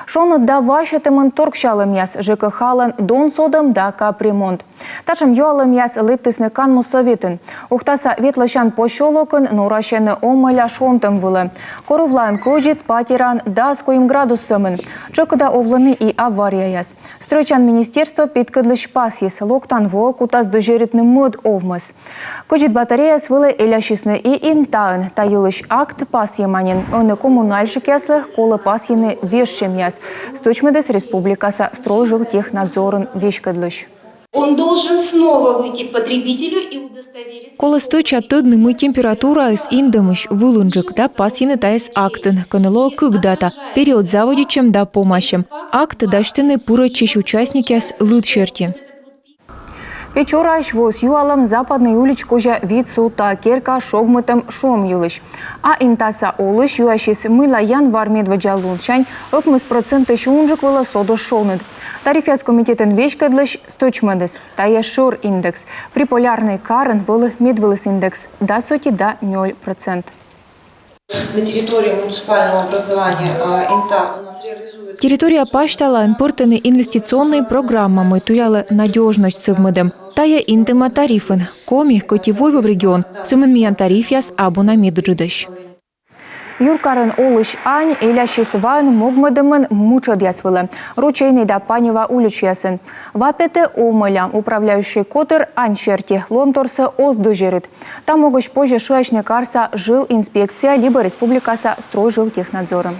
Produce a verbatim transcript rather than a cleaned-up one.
Шоныд да васьӧтӧмӧн торксялӧмъяс, ЖКХ-лӧн донсодӧм да капремонт. Татшӧм юалӧмъяс лэптісны канму сӧветын. Ухтаса Ветлӧсян посёлокын норасьӧны омӧля шонтӧм вылӧ. Кор ывлаын кӧдзыд, патераын дас куим градус сӧмын. Тшӧкыда овлӧны и аварияяс. Стрӧитчан министерство петкӧдлысь пасйис: локтан воӧ кутас дӧзьӧритны мӧд овмӧс. Кӧдзыд батареяяс вылӧ элясисны и Интаын. Та йылысь акт пасйӧма нин. Ӧні коммунальщикъяслы колӧ пасйыны вежсьӧмъяс. Стӧчмӧдіс республикаса стройжилтехнадзорын веськӧдлысь. Он должен снова выйти к потребителю и удостовериться. Колӧ стӧча тӧдны, мый температураыс индӧмысь, вылынджык, да пасйыны тайӧс актын, кӧні лоӧ кык дата: период заводитчӧм да помасьӧм. Акт дасьтӧны пырӧдчысь участникъяс лыд серти. Печораысь воис юалӧм Западнӧй улич кузя вит султа керка шогмытӧм шуӧм йылысь. А Интаса олысь юасис, мыйла январь медводдза лунсянь ӧкмыс процентысь унджык вылӧ содӧ шоныд. Тарифъяс комитетын веськӧдлысь стӧчмӧдіс: тайӧ шӧр индекс. Приполярнӧй карын вӧлі медвылыс индекс дас ӧти да нёль процент. На территории муниципального образования, а, Инта у нас реализуется... Территория пасьталаын пӧртӧны инвестиционнӧй программа, мый туялӧ надёжность сӧвмӧдӧм. Тайӧ индӧма тарифын. Коми, кӧть и войвыв регион, сӧмын миян тарифъяс абу на медыджыдӧсь. Юркарын олысь ань элясис ваын могмӧдӧмӧн мытшӧдъяс вылӧ Ручейнӧй да Панева уличьясын. Ва петӧ омӧля. Управляющӧй котыр ань серти, лоӧмторсӧ оз дӧзьӧрит. Та могысь позьӧ шыасьны карса жилинспекция либӧ республикаса стройжилтехнадзорӧ.